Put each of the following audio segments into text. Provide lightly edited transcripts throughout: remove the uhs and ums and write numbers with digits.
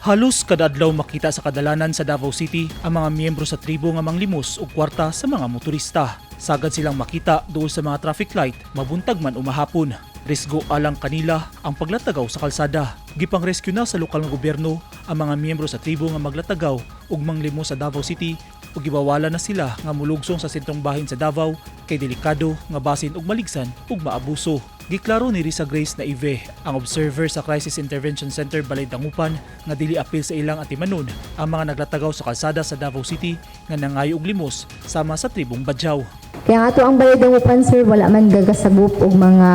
Halos kada adlaw makita sa kadalanan sa Davao City ang mga miyembro sa tribo nga manglimos og kwarta sa mga motorista. Sagad silang makita duol sa mga traffic light, mabuntag man o mahapon. Risgo alang kanila ang paglatagaw sa kalsada. Gipang-rescue na sa lokal nga gobyerno ang mga miyembro sa tribo nga maglatagaw ug manglimos sa Davao City ug gibawalan na sila nga mulugsong sa sentrong bahin sa Davao kay delikado nga basin og maligsan ug maabuso. Giklaro ni Risa Grace Naive, ang observer sa Crisis Intervention Center Balay Dagupan, nga dili apil sa ilang atimanon ang mga naglatagaw sa kalsada sa Davao City nga nangayo og limos sama sa tribong Badjao. Kaya nga to ang Balay Dagupan, sir, wala man gagasagop og mga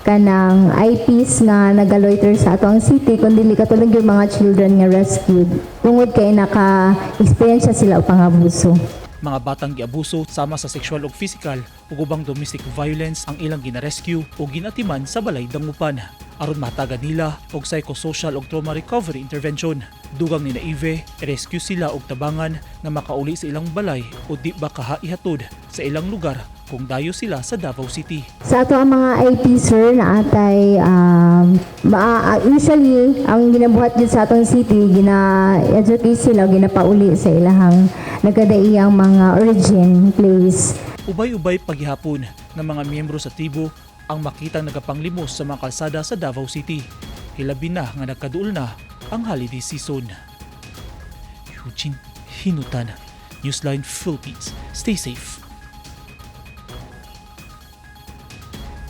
kanang IPs nga nagaloiter sa ato ang city kundi katulad yung mga children nga rescued tungod kay naka-experience sila og pangabuso. Mga batang giabuso sama sa sexual ug physical ug ubang domestic violence ang ilang gina-rescue o ginatiman sa Balay Dagupan aron mahatagan nila og psychosocial ug trauma recovery intervention. Dugang ni Naive, rescue sila og tabangan nga makauli sa ilang balay o di ba kaha ihatod sa ilang lugar kung dayo sila sa Davao City. Sa ato ang mga IP, sir, na atay usually ang ginabuhat jud sa atong city, gina-educate sila, ginapauli sa ilahang nagkadaiyang mga origin place. Ubay-ubay paghihapon ng mga miyembro sa tribo ang makitang nagapanglimos sa mga kalsada sa Davao City. Hilabi na nga nagkaduol na ang holiday season. Eugene Hinutan, Newsline Philippines. Stay safe.